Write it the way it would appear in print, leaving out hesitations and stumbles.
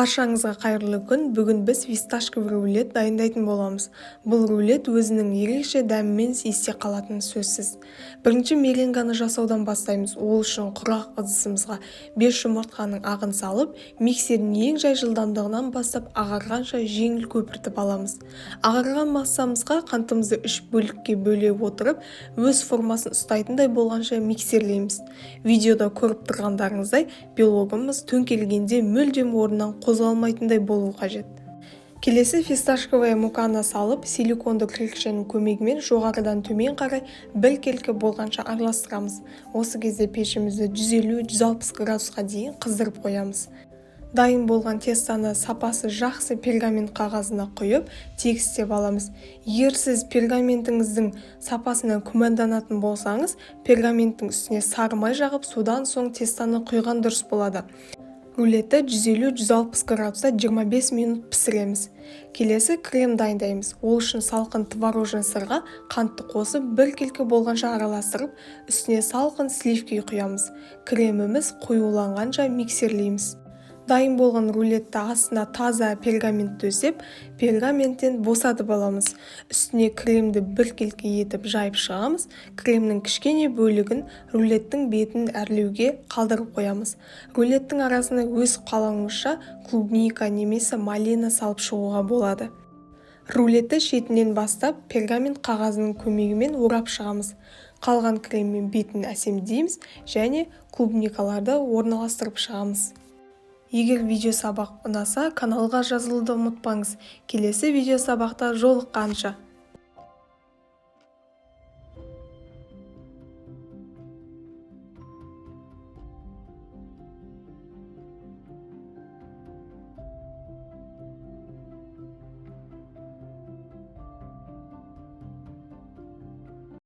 Баршаңызға қайырлы күн! Бүгін біз фисташковый рулет дайындайтын боламыз. Бұл рулет өзінің ерекше дәмімен есте қалатыны сөзсіз. Бірінші меренганы жасаудан бастаймыз. Ол үшін құрғақ ыдысымызға 5 жұмыртқаның ағын салып, миксердің ең жай жылдамдығынан бастап, ағарғанша жеңіл көпіртіп аламыз. Ағарған массамызға қантымызды үш бөлікке бөле отырып, өз формасын ұстайтындай болғанша миксерлейміз. Видеода көріп тұрғандарыңыздай, белогымыз төңкелгенде мүлдем орнынан қозғалмайтындай болуы қажет. Келесі фисташковая муканы салып, силиконды күрекшенің көмегімен жоғарыдан төмен қарай біркелкі болғанша араластырамыз. Осы кезде пешімізді 150-160 градусқа дейін қыздырып қоямыз. Дайын болған тестоны сапасы жақсы пергамент қағазына құйып, тегістеп аламыз. Егер сіз пергаментіңіздің сапасына күмәнданатын болсаңыз, пергаменттің үстіне сары май жағып, содан соң тестоны құйған дұрыс болады. Рулетті 150-160 градуста 25 минут пісіреміз. Келесі крем дайындаймыз. Ол үшін салқын творожный сырға қантты қосып, біркелкі болғанша араластырып, үстіне салқын сливки құямыз. Креміміз қоюланғанша миксерлейміз. Дайын болған рулетті астына таза пергамент төсеп, пергаменттен босатып аламыз. Үстіне кремді біркелкі етіп жайып шығамыз. Кремнің кішкене бөлігін рулеттің бетін әрлеуге қалдырып қоямыз. Рулеттің арасына өз қалауыңызша клубника немесе малина салып шығуға болады. Рулетті шетінен бастап, пергамент қағазының көмегімен орап шығамыз. Қалған креммен бетін әсемдейміз және клубникаларды орналастырып шығамыз. Егер видео сабақ ұнаса, каналға жазылуды ұмытпаңыз. Келесі видео сабақта жолыққанша!